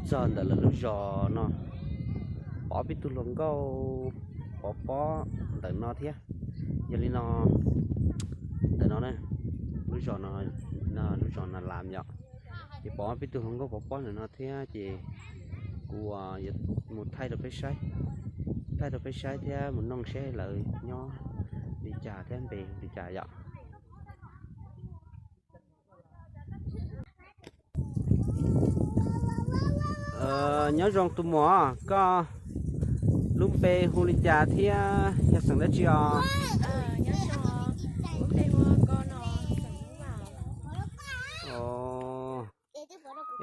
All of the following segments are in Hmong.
Txog ntawm lawv lub zos no, pom ob peb tug hluas nkauj pov pob ntawm no thiab. Yog li no, ntawm no na, lub zos no, lub zos Nas Las yom, ces pom ob peb tug hluas nkauj pov pob ntawm no thiab ces kuv yuav mus thaij rau peb saib, thaij rau peb saib thiab mus noog seb lawv nyob li cas thiab npe li cas yom. Nyob zoo tus muam, koj lub npe hu li cas thiab yog xeem dab tsi os?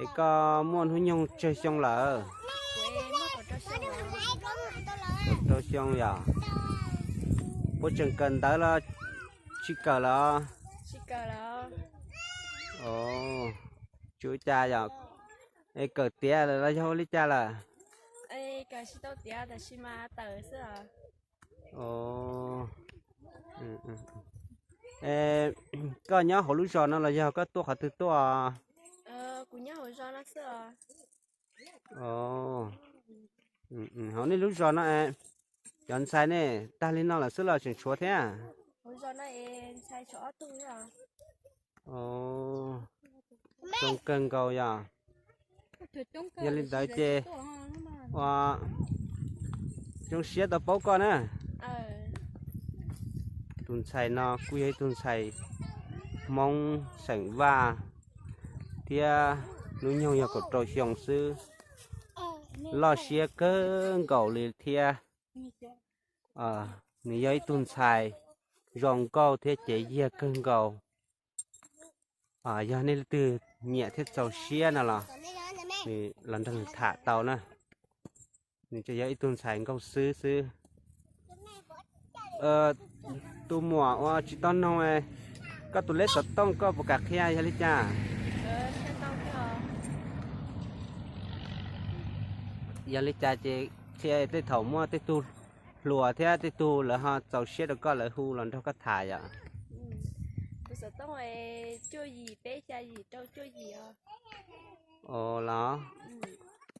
Es koj muaj hnub nyoog tsawg xyoo lawm? Kaum rau xyoo yom. Puas tseem kawm ntawv los tsis kawm lawm? Tsis ua cas yom. Es kawm tiav lawm los yog ua li cas lawm? Koj nyob hauv lub zos no los yog koj tuaj qhov twg tuaj? Hauv nej lub zos no, cov ntxhais nej tag li no lawm xwb los tseem tshuav thiab? Zoo kawg nkaus yom. Yog li ntawd ces ua zoo siab tau paub koj na. Tus ntxhais no kuj yog ib tug ntxhais Hmoob xeem Vaj thiab hnub nyoog yog kaum rau xyoo xwb. Loj siab kawg nkaus li thiab. Nws yog ib tug ntxhais zoo nkauj thiab cev yiag kawg nkaus. Yog nej leej twg nyiam thiab txaus siab no los nws los nrog nws tham tau na. Nws tsuas yog ib tug ntxhais nkauj xwb xwb. Tus muam uas tsis tau noog, koj tus leb xov tooj koj puas kam qhia yog li cas? Yog li cas ces qhia tej thaum muaj tej tug hluas thiab tej tug lawv ho txaus siab rau koj lawv hu los nrog koj tham yom. Os los,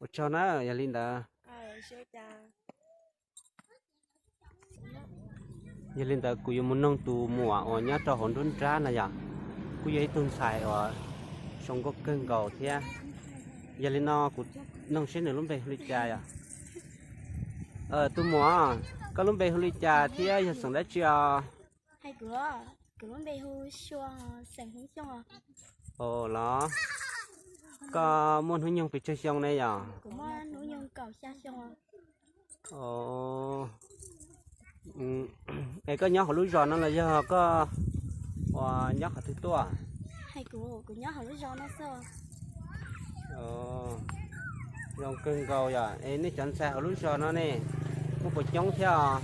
ua tsaug na yog li ntawd. Yog li ntawd kuv yuav mus noog tus muam uas nyob rau hauv nruab nrab no yom. Kuj yog ib tug ntxhais uas zoo nkauj kawg nkaus thiab. Yog li no kuv noog seb nws lub npe hu li cas yom. Tus muam, koj lub npe hu li cas thiab yog xeem dab tsi os? Os los, koj muaj hnub nyoog pes tsawg xyoo ne yom? Es koj nyob hauv lub zos no los yog koj uas nyob qhov twg tuaj? Zoo kawg nkaus yom. Es nej cov ntxhais hauv lub zos no ne, muaj puas coob thiab os?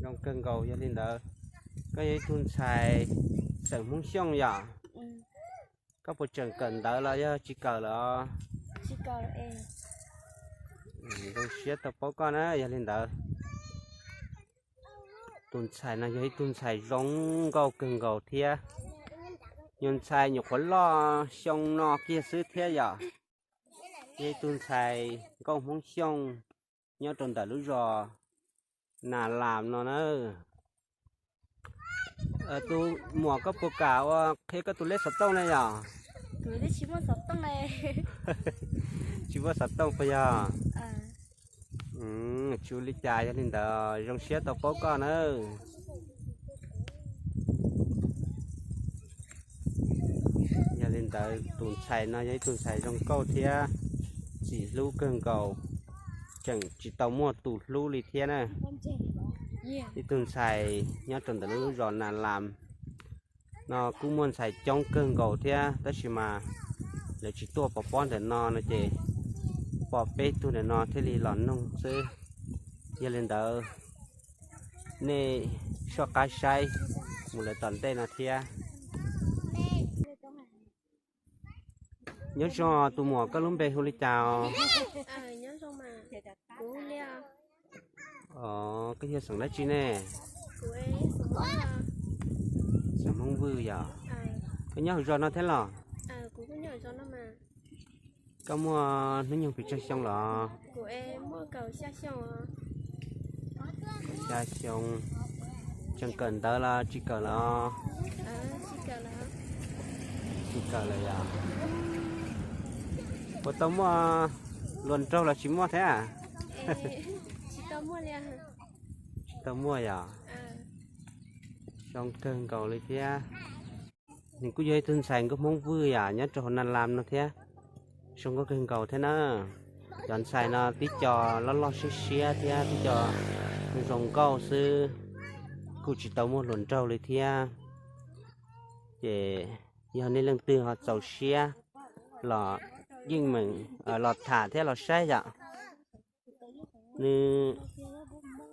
Zoo kawg nkaus yog li ntawd. Koj yog ib tug ntxhais xeem Hmoob Xyooj yom? Koj puas tseem kawm ntawv los yog tsis kawm lawm? Zoo siab tau paub koj na yog li ntawd. Tus ntxhais no yog ib tug ntxhais zoo nkauj kawg nkaus thiab. Nyuag ntxhais nyuam qhuav loj xyoo no kiag xwb thiab yom. Yog ib tug ntxhais nkauj Hmoob Xyooj nyob rau ntawm lub zos Nas Las no na. Tus muam koj puas kam ua qhia koj tus leb xov tooj na yom? Tsis muaj xov tooj puas yog? Tsis ua li cas, yog li ntawd zoo siab tau paub koj nawb. Yog li ntawd tus ntxhais no yog ib tug ntxhais zoo nkauj thiab txim hlub kawg nkaus, tseem tsis tau muaj tus hlub li thiab na. Ib tug ntxhais nyob rau ntawm lub zos Nas Las no kuj muaj ntxhais coob kawg nkaus thiab, tab sis mas lawv tsis tuaj pov pob ntawm no no ces pom peb tug ntawm no thiaj li los noog xwb. Yog li ntawd nej soj qab saib mus lawv tom ntej no thiab. Nyob zoo tus muam, koj lub npe hu li cas? Koj yog xeem dab tsi ne? Vwj yom. Koj nyob hauv zos no thiab los? Koj muaj hnub nyoog pes tsawg xyoo los? Xya xyoo. Tseem kawm ntawv los tsis kawm los? Tsis kawm lawm yom. Puas tau muaj hluas nraug los tsis muaj thiab? Tsis tau muaj yom. Zoo kawg nkaus li thiab. Nws kuj yog ib tug ntxhais nkauj Hmoob Vwj yom, nyob rau hauv Nas Las no thiab. Zoo nkauj kawg nkaus thiab na. Cov ntxhais no tib co loj loj siab siab thiab tib co zoo nkauj xwb, kuj tsis tau muaj hluas nraug li thiab. Ces yog nej leej twg ho txaus siab los yeej meem los tham thiab los saib yom. Nws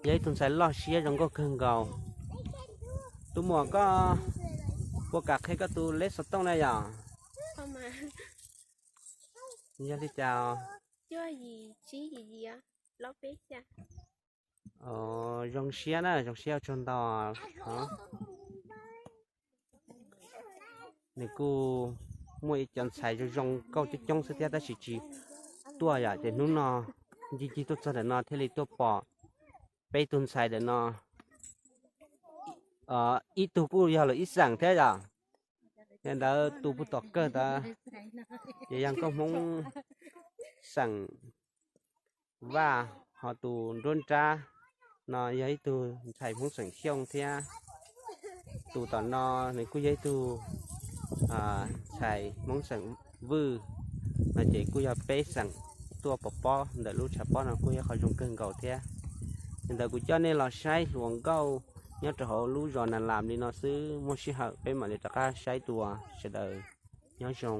yog ib tug ntxhais loj siab zoo nkauj kawg nkaus. Tus muam, koj puas kam qhia koj tus lej xov tooj na yom? Yog li cas? Zoo siab na, zoo siab ua tsaug ntau. Nws kuj muaj ib co ntxhais zoo zoo nkauj coob coob xwb thiab tab sis tsis tuaj yom, ces hnub no ncig ncig tuaj txog ntawm no thiaj li tuaj pom peb tug ntxhais ntawm no. Ib tug kuj yog lawv ib xeem thiab yom. Yog ntawd tus puag tom kawg ntawd ces yog nkauj Hmoob xeem Vaj, ho tus nruab nrab no yog ib tug ntxhais Hmoob xeem Xyooj thiab. Tus tom no nws kuj yog ib tug ntxhais Hmoob xeem Vwj no ces kuj yog peb xeem tuaj pov pob ntawm lub tshav pob no kuj yog qhov zoo kawg nkaus thiab. Yog ntawd kuv coj nej los saib hluas nkauj nyob rau hauv lub zos Nas Las li no xwb, muaj sij hawm peb mam li rov qab saib dua. Sawv daws nyob zoo.